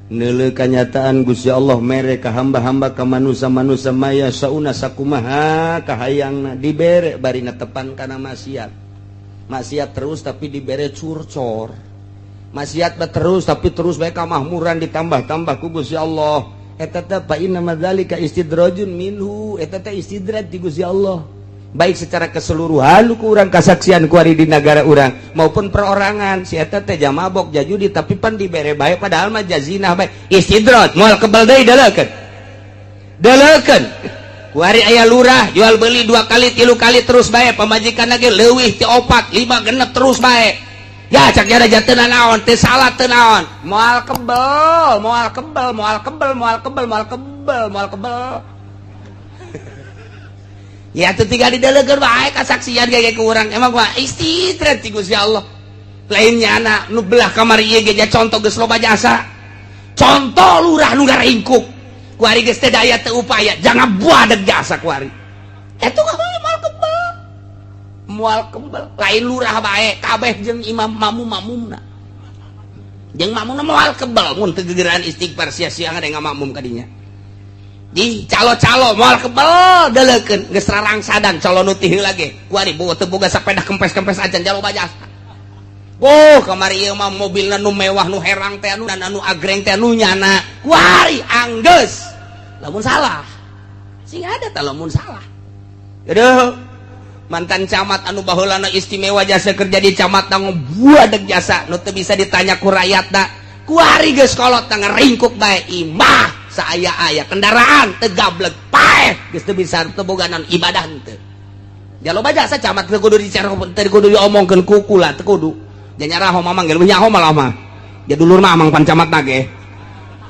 Neuleuh kanyataan Gusti Allah mere ka hamba-hamba ka manusia-manusia maya sauna sakumaha kahayangna dibere bari netepan kana maksiat. Maksiat terus tapi dibere curcor. Maksiat terus tapi terus bae kamahmuran ditambah-tambah ku Gusti Allah. Eta teh fa inna madzalika istidrajun minhu, eta teh istidraj di Gusti Allah. Baik secara keseluruhan ku urang kasaksian ku ari di negara urang maupun perorangan si eta teh jamabok jajudi tapi pan dibere bae padahal mah jazinah bae istidraj moal kebal deui deleukeun deleukeun ku ari aya lurah jual beli 2 kali 3 kali terus bae pamajikan lagi leuwih ti 4 5 genep terus bae ya cak jara teu naon teu salah teu naon moal kebel moal kebel moal kebel moal kebel moal kebel moal kebel. Ya teu tinggal didelegeun bae kasaksian ge ku urang emang mah istidraj ti Gusti Allah. Lain nyana nu belah kamar ieu ge contoh geus loba jasa. Contoh lurah nu ngaringkuk. Ku ari geus teu daya teu upaya jangan buadeg jasa ku ari. Eta mah moal kebel. Moal kebel lain lurah bae kabeh jeung imam mamum-mamumna. Jeung mamumna moal kebel mun teu gegeran istighfar sia-sia ada ngamakmum ka dinya. Di calo-calo moal kebel deleukeun geus rarangsadan calo nu ti heula ge ku ari teu boga sapeda kempes-kempes acan jalo bajasa. Oh kamari ieu mah mobilna nu mewah nu herang teh anu anu agreng teh anu nyana ku ari anggeus lamun salah sing ada tah lamun salah. Aduh mantan camat anu baheulana istimewa jasa kerja di camat buadeg jasa nu teu bisa ditanya ku rakyatna ku ari geus kolot ngaringkuk bae imah saaya-aya kendaraan tegablek paeh geus teu bisa teu boga naon ibadah henteu. Ja loba jasa camat teu kudu dicara teu kudu diomongkeun ku kula teu kudu. Ja nyaraho mamang ge leuwih nyaho malah mah. Ja dulur mah amang pan camat na ge.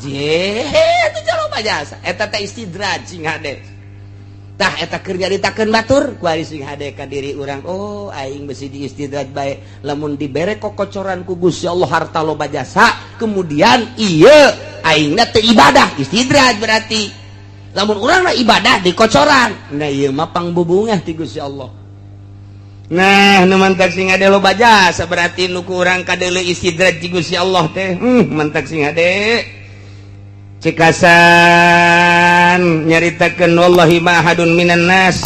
Je teu ja loba jasa eta teh istidraj sing hade. Tah eta keur nyaritakeun batur ku ari sing hade ka diri urang oh aing besi diistidraj bae lamun dibere kokocoran ku Gusti Allah harta loba jasa kemudian ieu aingna teu ibadah istidraj berarti lamun urang ibadah dikocoran nah ieu mah pangbubungah ti Gusti Allah. Nah nu mantak sing hade loba jasa berarti nu ku urang kadeuleu istidraj ti Gusti Allah teh mantak sing hade cekasan nyaritakeun wallahi ma ahadun minan nas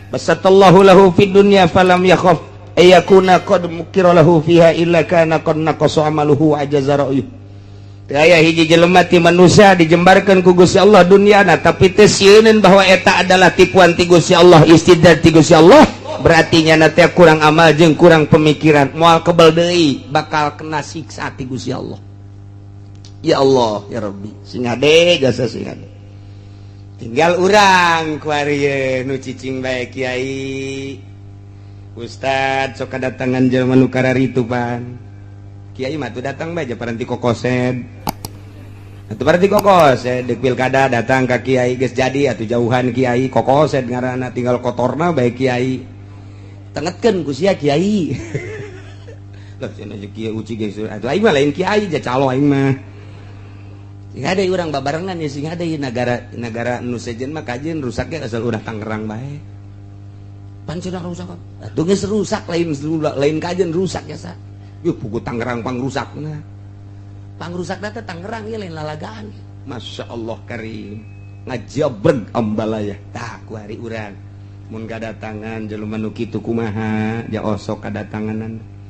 basatallahu lahu fid dunya falam yakhaf ayakuna qad mukira lahu fiha illa kana qad naqasa amaluhu ajaza ra'yuh. Teu aya hiji jelema ti manusia dijembarkeun ku Gusti Allah dunyana tapi teu sieuneun bahwa eta adalah tipuan ti Gusti Allah istidraj ti Gusti Allah berarti nyana teh kurang amal jeung kurang pemikiran moal kebel deui bakal kena siksa ti Gusti Allah. Ya Allah ya Rabbi sing hade jasa sing hade tinggal urang ku ari nu cicing bae kiai ustad sok kadatangan jelema nu kararitu pan kiai mah tuh datang bae paranti kokosed atuh paranti kokosed deuk pilkada datang ka kiai geus jadi atuh jauhan kiai kokosed ngaranna tinggal kotorna bae kiai tengetkeun ku sia kiai lah cenah kiai uci geus atuh aing mah lain kiai ja calo aing mah. Sing hade urang babarengan ya sing hade negara negara nu sejen mah kajeun rusaknya asal urang Tangerang bae. Pan cenah rusak. Atuh geus rusak lain lain kajeun rusak ya sa. Yuh pugu Tangerang pangrusakna. Pangrusakna teh Tangerang ieu lain lalagaan. Masya Allah karim. Ngajabreg ambalaya. Tah ku ari urang mun kadatangan jelema nu kitu kumaha ja osok kadatanganan.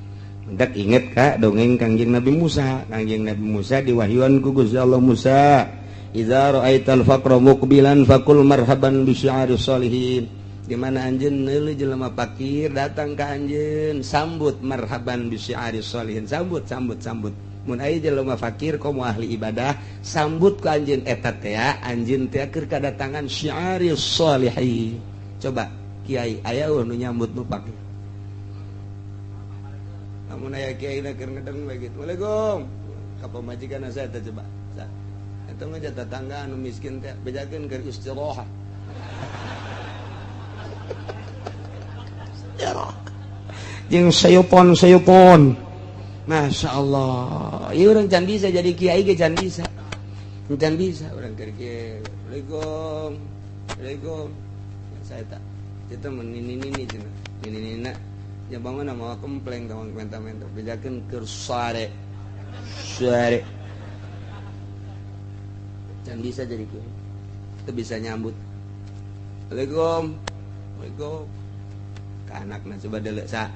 Hendak inget kak dongeng Kangjeng Nabi Musa. Kangjeng Nabi Musa diwahyuan ku Gusti Allah Musa, idza ra'aital faqra muqbilan faqul marhaban bi sya'ari sholihin. Di mana anjeun neuleuh jelema fakir datang ka anjeun, sambut marhaban bi sya'ari sholihin, sambut sambut sambut. Mun aya jelema fakir komo ahli ibadah, sambut ku anjeun eta teh anjeun teh keur kadatangan sya'ari sholihin. Coba kiai aya nu nyambut nu fakir. Namun aya kiai na keur ngedeng bae kitu. Waalaikum. Ka pamajikan saya teh coba. Eta mah tetangga anu miskin teh bejakeun keur istirahat. Istirahat. Jeung sayupon-sayupon. Masya Allah. Ieu urang can bisa jadi kiai ge can bisa. Can bisa urang keur kieu. Waalaikum. Waalaikum. Saya tak. Itu mah nini-nini cenah. Nini-nina ya bangun mau komplain kawan menta-menta bejakeun keur sare. Sare. Can bisa jadi kiai. Teu bisa nyambut. Assalamualaikum. Waalaikum. Ka anakna coba deuleu sa.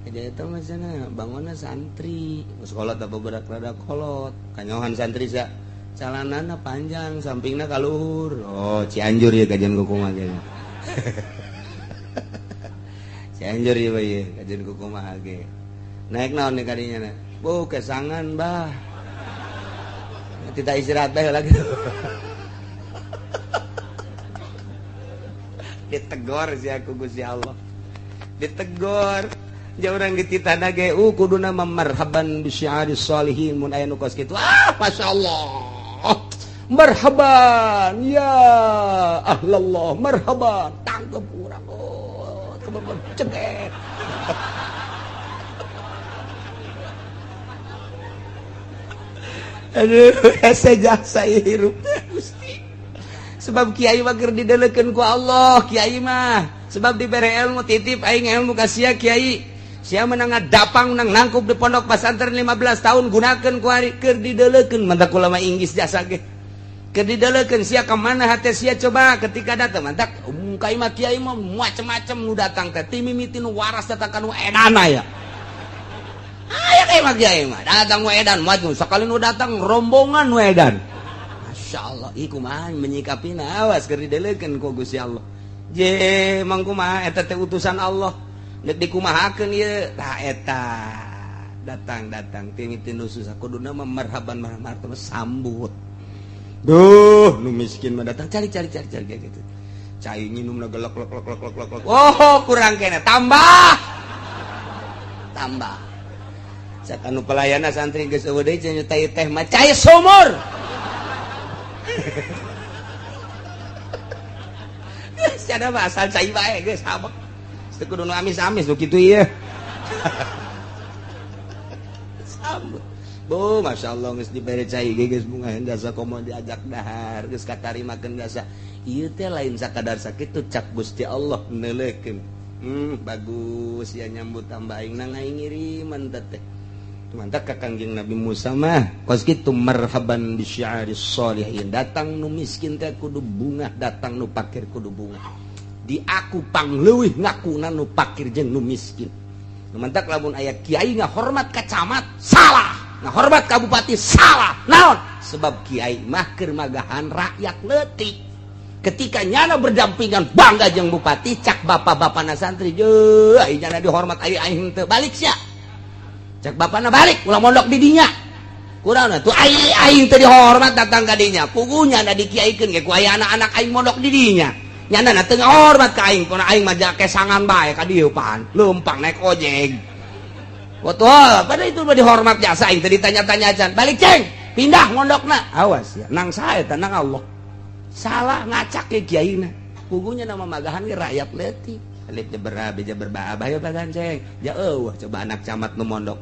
Jadi eta mah cenah bangunna santri. Sekolah teh beberak rada kolot. Kanyohan santri sa. Calanana panjang, sampingna ka luhur. Oh, Cianjur ya kajian kumaha ge. Cianjur ya bae kajian kumaha ge. Naik naon nih kadinya na? Bu, kesangan bah. Tidak istirahat bae lagi. Ditegor si aku Gusti Allah. Ditegor. Ja urang dititah ge kuduna marhaban bi syi'aris sholihin mun aya nu kos kitu. Ah, masyaallah. Marhaban ya ahlallah, marhaban. Tangkep urang. Oh, cekek. Aduh, hese jasa hirup teh Gusti. Sebab kiai mah keur didelekeun ku Allah, kiai mah. Sebab dibere ilmu titip aing ilmu ka sia kiai. Sia menang ngadapang menang nangkup di pondok pesantren 15 tahun gunakeun ku ari keur didelekeun mantak ulama Inggris jasa ge. Keur didelekeun sia ka mana hate sia coba ketika datang mantak kai mah kiai mah macem-macem nu datang teh ti mimiti nu waras datang ka nu edana ya. Aya kai mah kiai mah datang nu edan maju sakali nu datang rombongan nu edan. Masya Allah, ih kumaha menyikapina awas keur didelekeun ku Gusti Allah. Je mang kumaha eta teh utusan Allah. Nek dikumahakeun ieu tah eta datang-datang ti nu susah kuduna mah marhaban marhaban sambut. Duh, nu miskin mah datang cari cari cari cari gitu. Cai nginumna gelek lek lek lek lek lek. Oh, kurang kene tambah. Tambah. Cak anu pelayana santri geus eueuh deui cenah teh mah cai sumur. Geus cenah mah asal cai bae geus habek. Teu kudu nu amis-amis nu kitu ieu. Sambut. Bu, masyaallah geus dibere cai ge geus bunga jasa komo diajak dahar geus katarimakeun jasa. Ieu teh lain sakadar sakitu cak Gusti Allah neuleukeun. Bagus ya nyambut tambah aing nang aing ngiriman teh. Mantap ka Kangjeng Nabi Musa mah kos kitu marhaban bi syi'aris sholihin. Datang nu miskin teh kudu bungah, datang nu pakir kudu bungah. Di aku pangleuwih ngakuna nu pakir jeung nu miskin. Nu mantak lamun aya kiai ngahormat ka camat salah, ngahormat ka bupati salah. Naon? Sebab kiai mah keur magahan rakyat leutik. Ketika nyana berdampingan bangga jeung bupati cak bapak-bapana santri jeuh aing nyana dihormat aing aing teu balik sia. Cak bapana balik ulah mondok di dinya. Kurang tuh aing aing teu dihormat datang ka dinya. Pugunya da dikiaikeun ge ku aya anak-anak aing mondok di dinya. Nyana na teu ngahormat ka aing, pona aing mah kesangan bae ka dieu pan. Leumpang naik ojek. Betul, pada itu mah dihormat jasa aing teu ditanya-tanya acan. Balik ceng, pindah mondokna. Awas ya, nang sae teh nang Allah. Salah ngacak ke kiaina. Pugunya nama magahan ge rakyat leutik. Alif jeber be jeber ba bae bagan ceng. Ja eueuh coba anak camat nu mondok.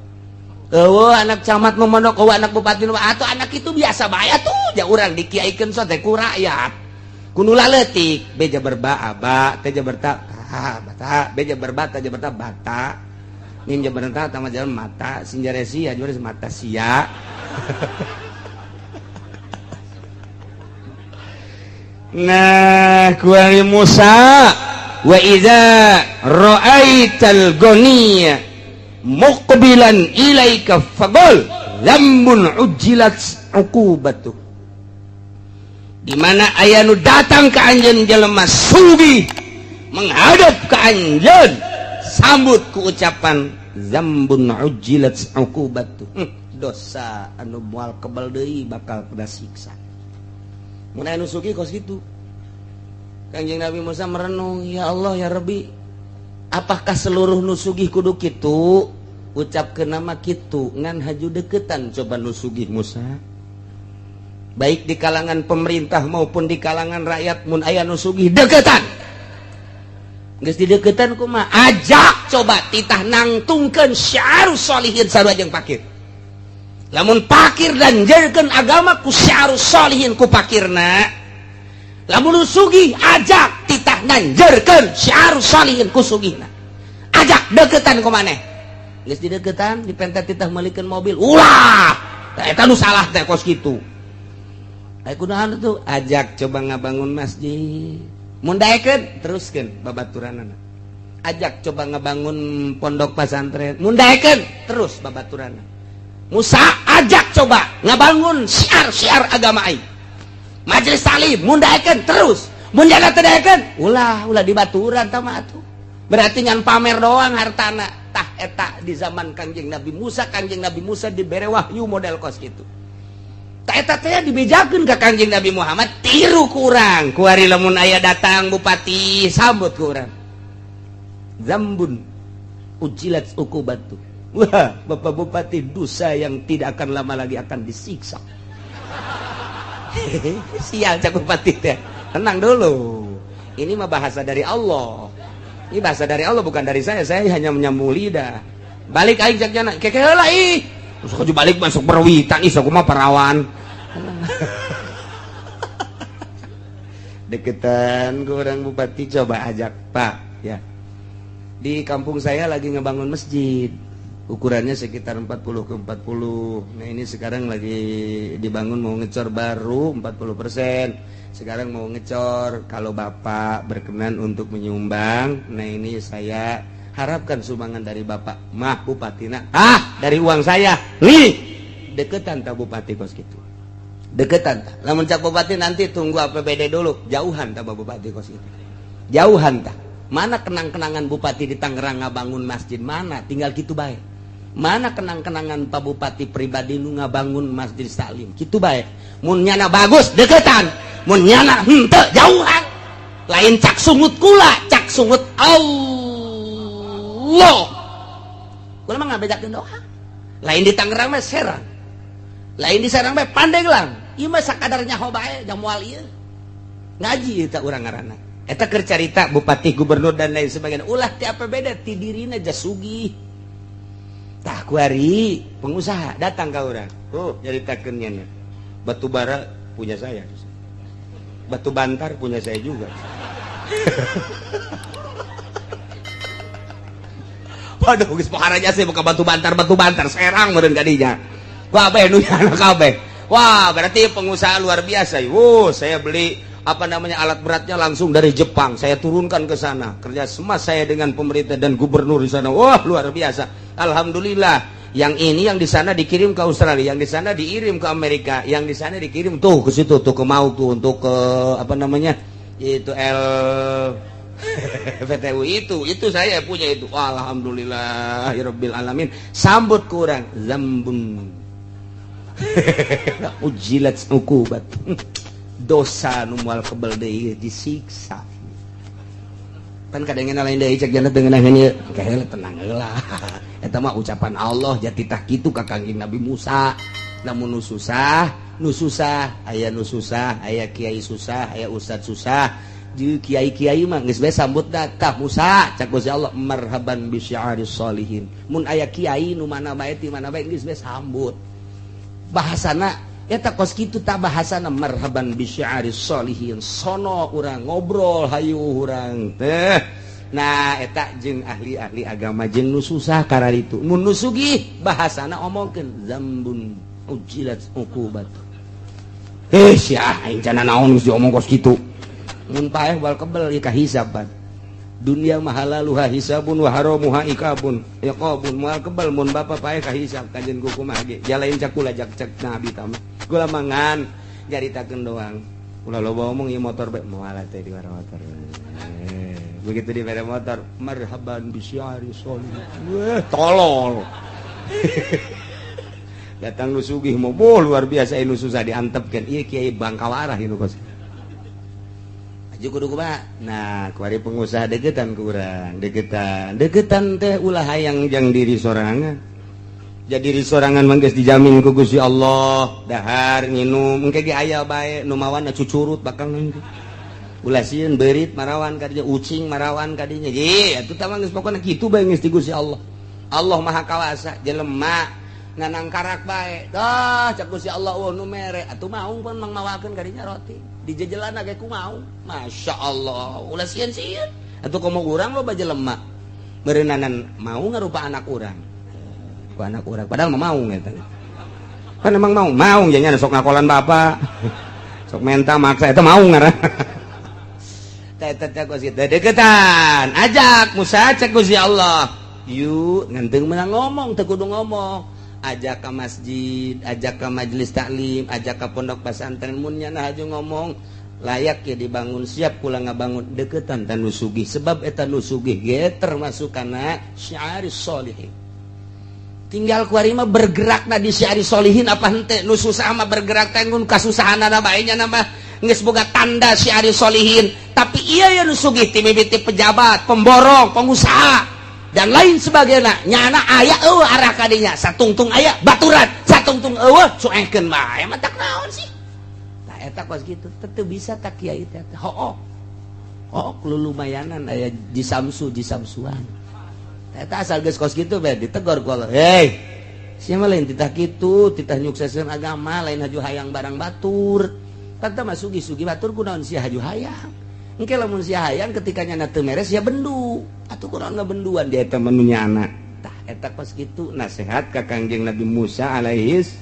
Eueuh anak camat nu mondok, eueuh anak bupati nu atuh anak itu biasa bae atuh. Ja urang dikiaikeun so teh ku rakyat. Kudu laletik be jabar ba aba teh jabar ta ta bata be jabar ba ta jabar ta bata mim jabar ta tama jabar mata sin jaresi ya jabar mata sia. Nah kuari Musa wa idza ra'aital ghaniya muqbilan ilaika faqul lambun ujjilat uqubatuh. Di mana aya nu datang ke anjeun jelema sugih menghadap ke anjeun sambut ku ucapan zambun ujjilat uqubatuh. Dosa anu moal kebal deui bakal kena siksa. Mun aya nu sugih kos kitu. Kangjeng Nabi Musa merenung, ya Allah ya Rabbi, apakah seluruh nu sugih kudu kitu? Ucapkeun nama kitu ngan haju deketan coba nu sugih Musa. Baik di kalangan pemerintah maupun di kalangan rakyat mun aya nu sugih deketan. Geus dideketan kumaha? Ajak coba titah nangtungkeun syiarus sholihin sarua jeung pakir. Lamun pakir dan jerkeun agama ku syiarus sholihin ku pakirna. Lamun nu sugih ajak titah nanjerkeun syiarus sholihin ku sugihna. Ajak deketan ku maneh. Geus dideketan dipenta titah meulikeun mobil. Ulah. Eta nu salah teh kos kitu. Aya kunaon tuh ajak coba ngabangun masjid. Mun daekeun teruskeun babaturanana. Ajak coba ngabangun pondok pesantren. Mun daekeun terus babaturanana. Musa ajak coba ngabangun syiar-syiar agama aing. Majelis taklim mun daekeun terus. Mun jaga teu daekeun ulah ulah dibaturan tah mah atuh. Berarti ngan pamer doang hartana. Tah eta di zaman Kangjeng Nabi Musa, Kangjeng Nabi Musa dibere wahyu model kos kitu. Tah eta teh dibejakeun ka Kangjeng Nabi Muhammad tiru ku urang. Kuari lamun aya datang bupati sambut ku urang. Zambun ujilat ukubatu. Wah, Bapak Bupati dosa yang tidak akan lama lagi akan disiksa. Sial cak bupati teh. Tenang dulu. Ini mah bahasa dari Allah. Ini bahasa dari Allah bukan dari saya. Saya hanya menyambung lidah. Balik aing cak jana. Keke heula ih. Terus kudu balik masuk berwitan ih sok mah parawan. Deketan ke orang bupati coba ajak, Pak, ya. Di kampung saya lagi ngebangun masjid. Ukurannya sekitar 40 ke 40. Nah, ini sekarang lagi dibangun mau ngecor baru 40%. Sekarang mau ngecor, kalau Bapak berkenan untuk menyumbang, nah ini saya harapkan sumbangan dari Bapak. Mah bupatina, ah dari uang saya. Nih, deketan tak bupati kos gitu. Deketan tak. Lamun cak bupati nanti tunggu APBD dulu, jauhan tak bupati kos gitu. Jauhan tak. Mana kenang-kenangan bupati di Tangerang ngabangun masjid mana? Tinggal gitu bae. Mana kenang-kenangan Pak Bupati pribadi nu ngabangun Masjid Salim? Kitu bae. Mun nyana bagus deketan, mun nyana henteu jauhan. Lain cak sungut kula, cak sungut Allah. Kula mah ngabedakeun doa. Lain di Tangerang mah Serang. Lain di Serang mah Pandeglang. Ieu mah sakadar nyaho bae jang moal ieu. Ngaji eta urang ngaranna. Eta keur carita bupati, gubernur dan lain sebagainya. Ulah ti APBD ti dirina jasugih. Tah kuari pengusaha datang ka urang. Oh, nyaritakeun nya. Batu bara punya saya. Batu bantar punya saya juga. Waduh, geus pohara jasa buka batu bantar Serang meureun ka dinya. Kabeh nu nyana kabeh. Wah, berarti pengusaha luar biasa. Wuh, saya beli apa namanya alat beratnya langsung dari Jepang. Saya turunkan ke sana. Kerja sama saya dengan pemerintah dan gubernur di sana. Wah, luar biasa. Alhamdulillah. Yang ini yang di sana dikirim ke Australia, yang di sana dikirim ke Amerika, yang di sana dikirim tuh ke situ tuh ke Mau tuh untuk ke apa namanya? Itu L PTU itu saya punya itu. Alhamdulillah ya alamin. Sambut kurang zambun. Ujilat ukubat. Dosa nu moal kebel deui disiksa. Pan kadangena lain deui cek jana teu ngeunaheun ieu. Kaheula tenang heula. Eta mah ucapan Allah jati tah kitu ka Kangjeng Nabi Musa. Lamun nu susah, aya nu susah, aya kiai susah, aya ustad susah. Jeung kiai-kiai mah geus bae sambut tah Musa cak Gusti Allah marhaban bi syi'aris sholihin. Mun aya kiai nu mana bae ti mana bae geus bae sambut. Bahasana eta kos kitu tah bahasana marhaban bi syi'aris sholihin. Sono urang ngobrol hayu urang teh. Nah eta jeung ahli-ahli agama jeung nu susah kararitu. Mun nu sugih bahasana omongkeun zambun ujilat uqubat. Eh sia aing cenah naon geus diomong kos kitu. Mun paeh bal kebel ieu kahisaban. Dunia mahalaluha hisabun wa haramuha ikabun. Iqabun moal kebel mun bapa paeh kahisab kajen ku kumaha ge. Jalain cakula jak cek nabi tama. Kula mangan nyaritakeun doang. Ulah loba omong ieu motor bae moal teh di motor. Begitu di bere motor marhaban bi syiari sholih. Wah, tolol. Datang nu sugih mobil luar biasa nu susah diantepkeun. Ieu kiai Bangkawarah ieu nu kos. Aju kudu kumaha? Nah, kuari pengusaha deketan ku urang, deketan. Deketan teh ulah hayang jang diri sorangan. Jadi diri sorangan mah geus dijamin ku Gusti Allah, dahar nginum engke ge aya bae nu mawana cucurut bakal nanti. Ulah sieun beurit marawan kadinya, ucing marawan kadinya. Ye, atuh tah mah geus pokona kitu bae geus di Gusti Allah. Allah Maha Kawasa, jelema nganangkarak bae. Dah cak Gusti Allah eueuh nu mere, atuh maung pun mang mawakeun kadinya roti. Dijejelana ge ku maung. Masya Allah, ulah sieun-sieun. Atuh komo urang loba jelema. Meureunnanan mau ngarupa anak urang. Ku anak urang padahal mah maung eta. Kan emang maung, maung jadinya sok ngakolan bapak. Sok menta maksa eta mau ngaran. Teh teh kos kitu deketan. Ajak Musa cek Gusti Allah. Yuk ngan teu meunang ngomong, teu kudu ngomong. Ajak ke masjid, ajak ke majelis taklim, ajak ke pondok pesantren mun nyana haju ngomong layak ya dibangun siap kula ngabangun deketan tan nu sugih sebab eta nu sugih ge termasuk kana syiaris sholihin. Tinggal kuari mah bergerakna di syiaris sholihin apa henteu nu susah mah bergerak teh ngun kasusahanana bae nya mah geus boga tanda syiaris sholihin tapi iya ya nu sugih ti mimiti pejabat, pemborong, pengusaha dan lain sebagainya nyana aya eueuh arah kadinya satungtung aya baturan satungtung eueuh cuekeun bae mah tak naon sih. Tah eta kos kitu teu bisa tak kiai teh hook hook lulumayanan aya jisamsu jisamsuan eta asal geus kos kitu bae ditegor ku Allah. Hei sia mah lain titah kitu titah nyukseskeun agama lain haju hayang barang batur tata mah sugi-sugi batur kunaon sia haju hayang engke lamun sia hayang ketika nyana teu meres sia bendu atuh kunaon ngabenduan dia eta mah nu nyana. Tah eta kos kitu nasihat ka Kangjeng Nabi Musa alaihis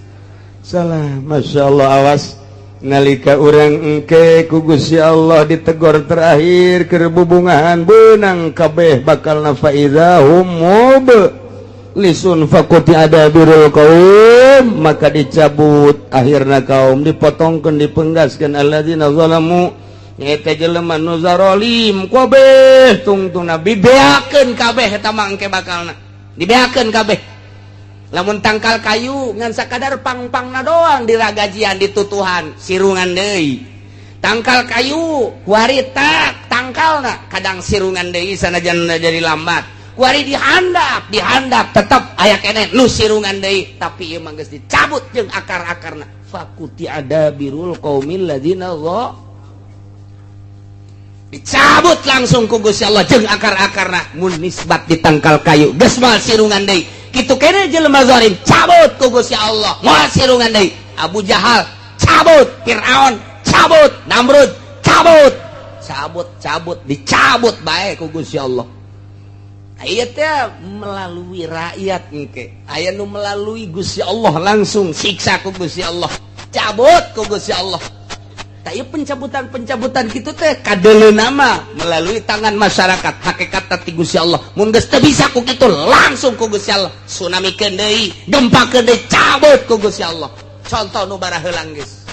salam. Masyaallah awas nalika urang engke ku Gusti Allah ditegor terakhir keur bubungahan beunang kabeh bakal nafaiza hum lisun faquti adabirul qaum maka dicabut akhirna kaum dipotongkeun dipenggaskeun alladzina zalamu nyaeta jelema nu zalim kabeh tungtungna dibeakeun kabeh eta mah engke bakalna dibeakeun kabeh lamun tangkal kayu ngan sakadar pang-pangna doang diragajian ditutuhan sirungan deui tangkal kayu kuari tak tangkalna kadang sirungan deui sanajan jadi lambat kuari dihandap dihandap tetep aya keneh nu sirungan deui tapi ieu mah geus dicabut jeung akar-akarna faquti adabirul qaumil ladzina dicabut langsung ku Gusti Allah jeung akar-akarna mun nisbat di tangkal kayu geus moal sirungan deui kitu kene jelema zalim cabut ku Gusti Allah moal sirungan deui Abu Jahal cabut Fir'aun cabut Namrud cabut cabut cabut dicabut bae ku Gusti Allah. Aya teh melalui rakyat engke aya nu melalui Gusti Allah langsung siksa ku Gusti Allah cabut ku Gusti Allah. Tapi pencabutan-pencabutan gitu teh kadele nama melalui tangan masyarakat hakikat ti Gusti Allah mun geus teu bisa ku kitu langsung ku Gusti Allah tsunami keun deui gempa keun deui cabut ku Gusti Allah. Contoh nu baraheulang geus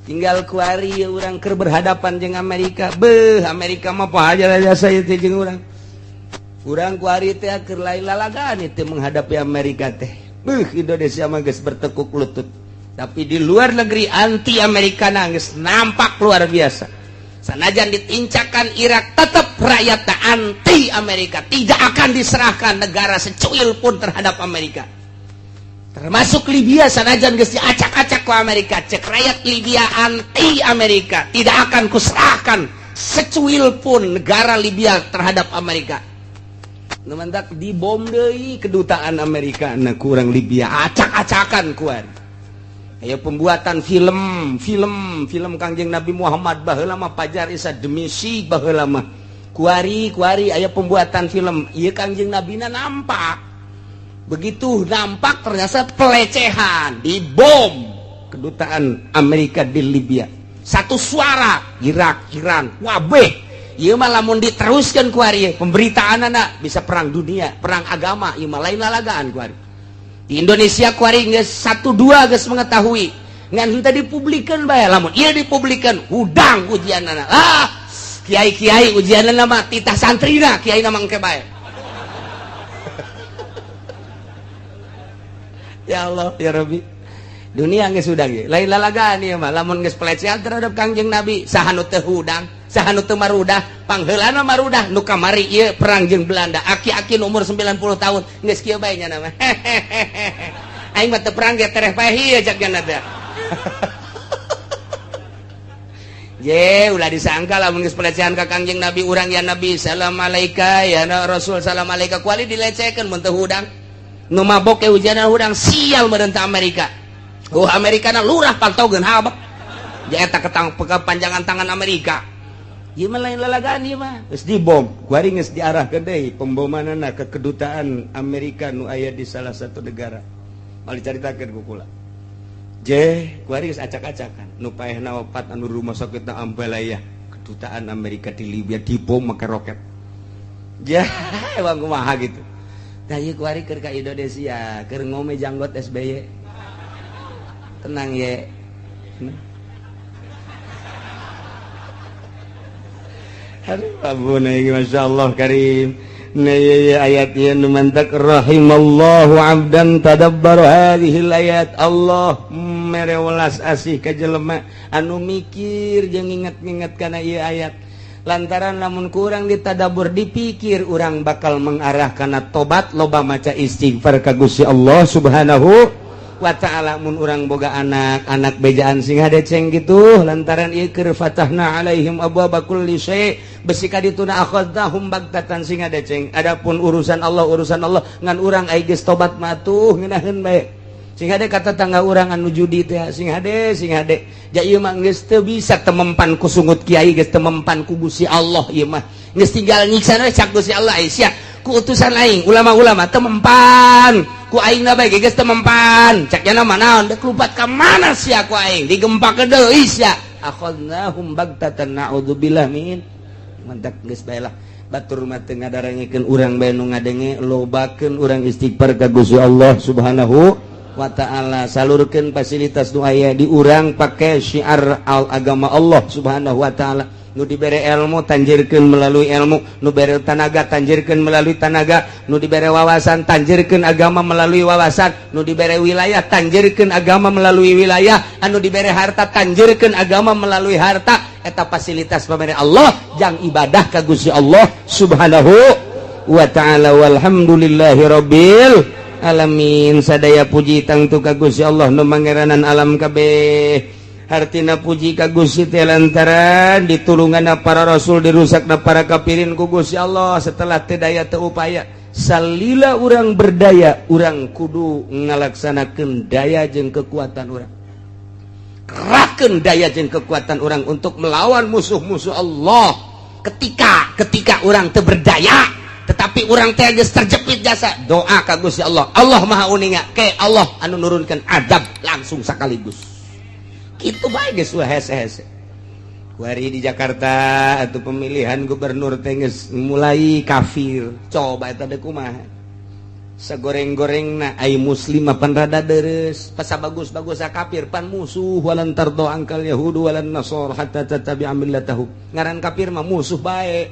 tinggal kuari urang keur berhadapan jeung Amerika beuh Amerika mah poho jasa ieu teh jeung urang urang kuari teh keur lain lalagaan teh menghadapi Amerika teh beuh Indonesia mah geus bertekuk lutut. Tapi di luar negeri anti Amerika nangis nampak luar biasa. Sanajan ditincakan Irak tetap rakyat anti Amerika, tidak akan diserahkan negara secuil pun terhadap Amerika. Termasuk Libya sanajan geus diacak-acak ku Amerika, cek rakyat Libya anti Amerika, tidak akan kuserahkan secuil pun negara Libya terhadap Amerika. Nu mantak dibom deui kedutaan Amerika na kurang Libya acak-acakan kuat. Aya pembuatan film, film, film Kangjeng Nabi Muhammad baheula mah Pajar Isa demi si baheula mah. Kuari, kuari aya pembuatan film. Ieu Kangjeng Nabina nampak. Begitu nampak ternyata pelecehan, dibom kedutaan Amerika di Libya. Satu suara Irak, Iran, wabeh. Ieu mah lamun diteruskeun kuari pemberitaanana bisa perang dunia, perang agama, ieu mah lain lalagaan kuari. Di Indonesia kuari geus 1-2 geus mengetahui ngan henteu dipublikeun bae lamun ieu dipublikeun hudang ujianana ah kiai-kiai ujianana mah titah santrina kiai na mah engke bae. Ya Allah ya Rabbi dunia geus hudang ieu lain lalagaan ieu mah lamun geus pelecehan terhadap Kangjeng Nabi saha nu teu hudang saha nu teu marudah pangheulana marudah nu kamari ieu perang jeung Belanda aki-aki umur 90 tahun geus kieu bae nya mah aing mah teu perang ge tereh paeh ieu cak nya teh. Je ulah disangka lamun geus pelecehan ka Kangjeng Nabi urang ya Nabi salam alaika ya Rasul salam alaika kuali dilecehkeun mun teu hudang nu mabok ge ujianna hudang sial meureun ta Amerika. Oh Amerika na lurah pantogeun habek eta ketang kepanjangan tangan Amerika. Ieu mah lain lalagaan ieu mah. Geus dibom, kuari geus diarahkeun deui pembomanana ke kedutaan Amerika nu aya di salah satu negara. Mal dicaritakeun ku kula. Je kuari geus acak-acakan nu paehna opat anu rumah sakitna Ambalaya kedutaan Amerika di Libya dibom make roket. Ya emang kumaha gitu. Tah ieu kuari keur ka Indonesia keur ngome janggot SBY. Tenang ye. Aduh abuna ieu masyaallah karim. Ayat ieu nu mantak rahimallahu abdan tadabbara hadhil ayat. Allah mere welas asih ka jelema anu mikir jeung nginget-nginget kana ieu ayat. Lantaran lamun kurang ditadabbur dipikir urang bakal mengarah kana tobat loba maca istighfar ka Gusti Allah Subhanahu wa ta'ala. Mun urang boga anak, anak bejaan sing hadeceng gitu lantaran ieu keur fatahna alaihim abwaaba kulli syai' besi ka dituna akhadnahum bagtatan sing hadeceng. Adapun urusan Allah urusan Allah ngan urang ai geus tobat mah tuh ngeunaheun bae. Sing hade ka tetangga urang anu judi teh sing hade sing hade. Ja ieu mah geus teu bisa temempan ku sungut kiai geus temempan ku Gusti Allah ieu mah. Geus tinggal nyiksa we cak Gusti Allah ai sia ku utusan aing ulama-ulama temempan ku aing na bae geus temempan cak nya mah naon deuk lupat ka mana sia ku aing digempak deui sia akhadnahum bagtatan naudzubillah min mantak geus bae lah batur mah teu ngadarangekeun urang bae nu ngadenge lobakeun urang istighfar ka Gusti Allah Subhanahu wa ta'ala. Salurkeun fasilitas nu aya di urang pake syiar al agama Allah Subhanahu wa ta'ala. Nu dibere ilmu tanjirkeun melalui ilmu, nu bere tanaga tanjirkeun melalui tanaga, nu dibere wawasan tanjirkeun agama melalui wawasan, nu dibere wilayah tanjirkeun agama melalui wilayah, anu dibere harta tanjirkeun agama melalui harta. Eta fasilitas pamere Allah jang ibadah ka Gusti Allah Subhanahu wa ta'ala. Walhamdulillahi rabbil alamin. Sadaya puji tangtu ka Gusti Allah nu mangeranan alam kabeh. Hartina puji ka Gusti teh lantaran ditulunganna para rasul dirusakna para kafirin ku Gusti Allah. Setelah teu daya teu upaya salila urang berdaya urang kudu ngalaksanakeun daya jeung kekuatan urang, kerahkeun daya jeung kekuatan urang untuk melawan musuh-musuh Allah. Ketika urang teu berdaya tetapi urang teh geus terjepit jasa doa ka Gusti Allah. Allah Maha Uninga ke Allah anu nurunkeun azab langsung sekaligus. Kitu bae geus hese-hese. Kuari di Jakarta atau pemilihan gubernur teh geus mulai kafir. Coba eta deui kumaha. Sagoreng-gorengna ai muslim mah pan rada deres, pasa bagus-bagus kafir pan musuh walan tardo angkal yahudu walan nasor hatta tattabi'a millatahum. Ngaran kafir mah musuh bae.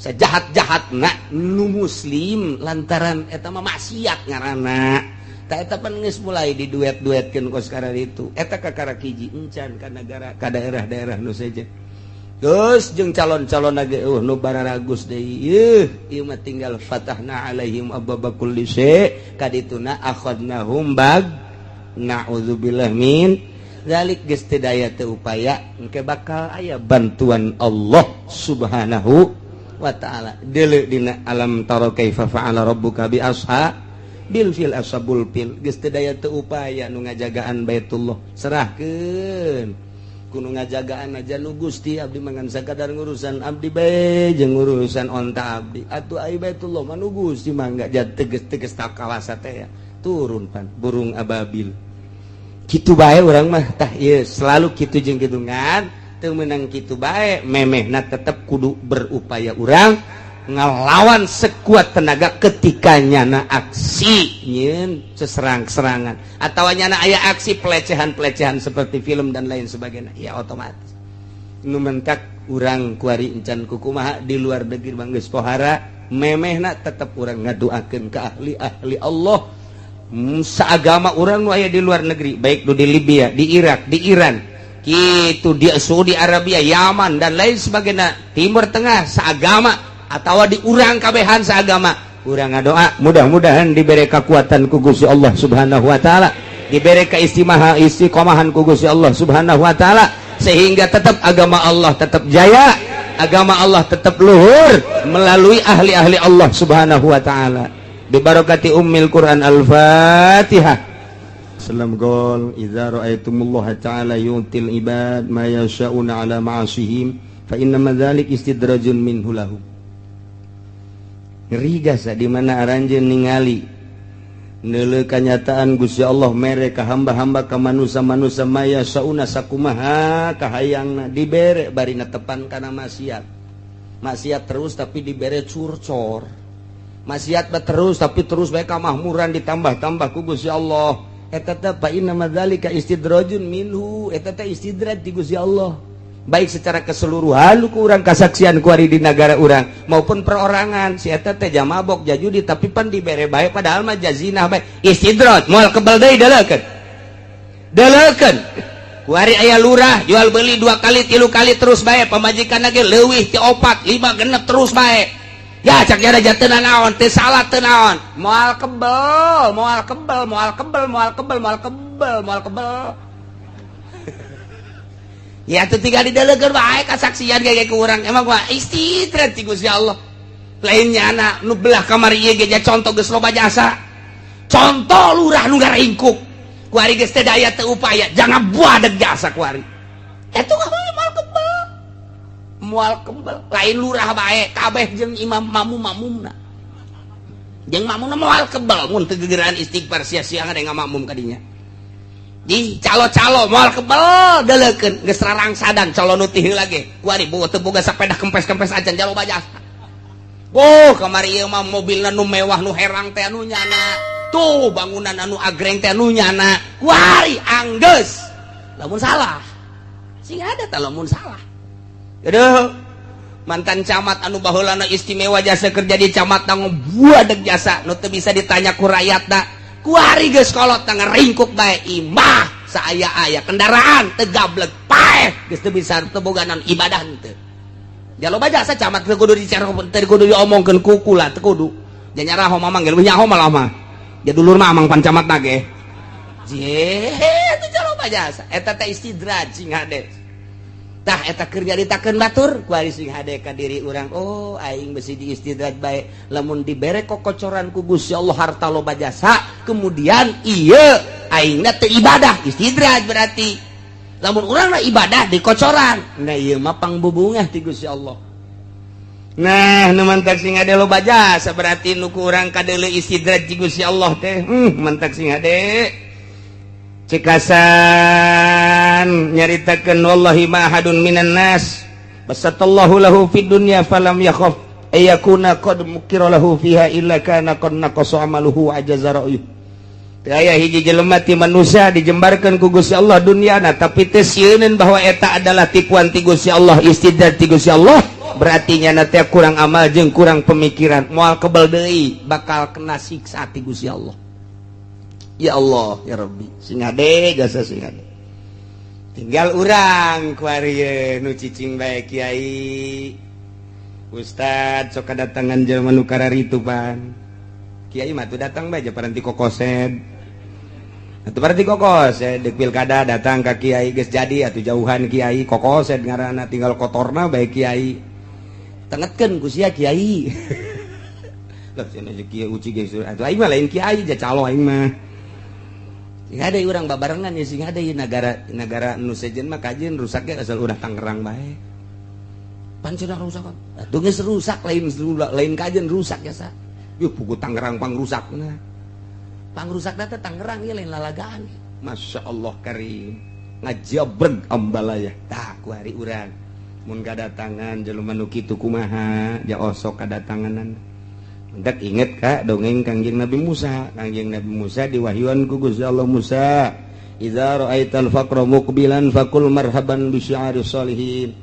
Sajahat-jahatna nu muslim lantaran eta mah maksiat ngaranna. Ta eta pan geus mulai diduet-duetkeun kos karena itu. Eta kakara hiji encan ka negara ka daerah-daerah nu sejen. Geus jeung calon-calon ge nu bararagus deui. Ieu ieu mah tinggal fatahna alaihim abwaaba kulli syai' kadituna akhadnahum bag na'udzubillah min dzalik. Geus teu daya teu upaya engke bakal aya bantuan Allah Subhanahu wa ta'ala. Deuleu dina alam tara kaifa fa'ala rabbuka bi asha bil fil ashabul fil. Geus teu daya teu upaya nu ngajagaan Baitullah serahkeun kudu ngajagaan aja nu Gusti abdi mangan sakadar ngurusan abdi bae jeung ngurusan onta abdi atuh ai Baitullah mah nu Gusti mangga jat teges-teges takawasa teh ya turun pan burung ababil kitu bae urang mah tah ieu selalu kitu jeung kitu ngan teu meunang kitu bae memehna tetep kudu berupaya urang ngelawan sekuat tenaga ketika nyana aksi nyeun seserang-serangan atau nyana aya aksi pelecehan-pelecehan seperti film dan lain sebagainya ya otomatis nu mentak urang kuari encan kukumaha di luar negeri mah geus pohara memehna tetep urang ngadoakeun ka ahli-ahli Allah saagama urang nu aya di luar negeri baik nu di Libya, di Irak, di Iran kitu di Saudi Arabia, Yaman dan lain sebagainya, Timur Tengah saagama atau di urang kabehan seagama urang ngadoa mudah-mudahan diberi kekuatan ku Gusti Allah Subhanahu wa ta'ala, diberi keistimewa istiqomahan ku Gusti Allah Subhanahu wa ta'ala sehingga tetap agama Allah tetap jaya, agama Allah tetap luhur melalui ahli-ahli Allah Subhanahu wa ta'ala. Bibarakati ummil Quran. Al-Fatihah. Salam gol idza ra'aitumullaha ta'ala yu'til ibad ma yasha'una ala ma'asihim fa innama dzalik istidrajun minhu lahum. Ngeri gasa di mana aranjeun ningali Neuleuh kanyataan Gusti Allah mere ka hamba-hamba ka manusia-manusia maya sauna sakumaha kahayangna dibere bari netepan kana maksiat. Maksiat terus tapi dibere curcor. Maksiat terus tapi terus bae kamahmuran ditambah-tambah ku Gusti Allah. Eta teh fa inna madzalika istidrajun minhu, eta teh istidraj ti Gusti Allah. Baik secara keseluruhan ku urang kasaksian kuari di negara urang maupun perorangan si eta teh mabok jajudi tapi pan dibere bae padahal mah jazina bae istidraj moal kebel deui deleukeun deleukeun kuari aya lurah jual beli 2 kali 3 kali terus bae pamajikan lagi leuwih ti 4 5 genep terus bae ya cak jara jateu naon teu salah teu naon moal kebel moal kebel moal kebel moal kebel moal kebel moal kebel. Ya tuh tinggal didelegeun bae kasaksian ge ku urang emang mah istidraj ti Gusti Allah. Lain nyana nu belah kamar ieu ge contoh geus loba jasa. Contoh lurah nu ngaringkuk. Kuari geus teu daya teu upaya, jangan buadeg jasa kuari. Eta moal kebel. Moal kebel, lain lurah bae kabeh jeung imam mamum-mamumna. Jeung mamumna moal kebel mun teu gegeran istighfar sia-sia ada ngamakmum ka dinya. Di calo-calo moal kebel deleukeun geus rarangsadan calo nu ti heula ge kuari teu boga sapeda kempes-kempes acan jalo bajasa. Oh kamari ieu mah mobilna nu mewah nu herang teh anu nyana tuh bangunan anu agreng teh anu nyana kuari anggeus lamun salah sing ada tah lamun salah. Aduh mantan camat anu baheulana istimewa jasa kerja di camat buadeg jasa nu teu bisa ditanya ku rakyatna kuari geus kolot ngaringkuk bae imah saaya-aya kendaraan teu gablek paeh geus teu bisa teu boga naon ibadah henteu. Jaloba jasa camat teu kudu dicara teu kudu diomongkeun ku kula teu kudu. Janyaraho mamang ge leuwih nyaho malah mah. Ja dulur mah amang pan camat na ge. Je teu jaloba jasa eta teh istidraj sing hade. Tah eta keur nyaritakeun batur kuari sing hade ka diri urang oh aing besi diistidraj bae lamun dibere kokocoran ku Gusti Allah harta loba jasa kemudian ieu aingna teu ibadah istidraj berarti lamun urang na ibadah dikocoran nah ieu mah pangbubungah ti Gusti Allah. Nah nu mantak sing hade loba jasa berarti nu ku urang kadeuleu istidraj ti Gusti Allah teh mantak sing hade cekasan nyaritakeun wallahi ma ahadun minan nas basatallahu lahu fid dunya falam yakhaf ayakuna qad mukira lahu fiha illa kana qad naqasa amaluhu ajaza ra'yuh. Teu aya hiji jelema ti manusia dijembarkeun ku Gusti Allah dunyana tapi teu sieuneun bahwa eta adalah tipuan ti Gusti Allah istidraj ti Gusti Allah berarti nyana teh kurang amal jeung kurang pemikiran moal kebel deui bakal kena siksa ti Gusti Allah. Ya Allah ya Rabbi sing hade jasa sing hade tinggal urang kuari nu cicing bae kiai ustad sok kadatangan jelema nu kararitu pan kiai mah tuh datang bae paranti kokosed atuh paranti kokosed deuk pilkada datang ka kiai geus jadi atuh jauhan kiai kokosed ngaranna tinggal kotorna bae kiai tengetkeun ku sia kiai lah cenah kiai uci geus atuh aing mah lain kiai ja calo aing mah. Sing hade urang babarengan ya sing hade negara negara nu sejen mah kajeun rusaknya asal urang Tangerang bae. Pan cenah rusak kan. Atuh geus rusak lain lain kajeun rusak ya sa. Yuh pugu Tangerang pangrusakna. Pangrusakna teh Tangerang ieu lain lalagaan. Masya Allah karim. Ngajabreg ambalaya. Tah ku hari urang mun kadatangan jelema nu kitu kumaha ja osok kadatanganan. Hendak inget kak dongeng Kangjeng Nabi Musa. Kangjeng Nabi Musa diwahyuan ku Gusti Allah Musa, idza ra'aital faqra muqbilan faqul marhaban bi syi'ari salihin.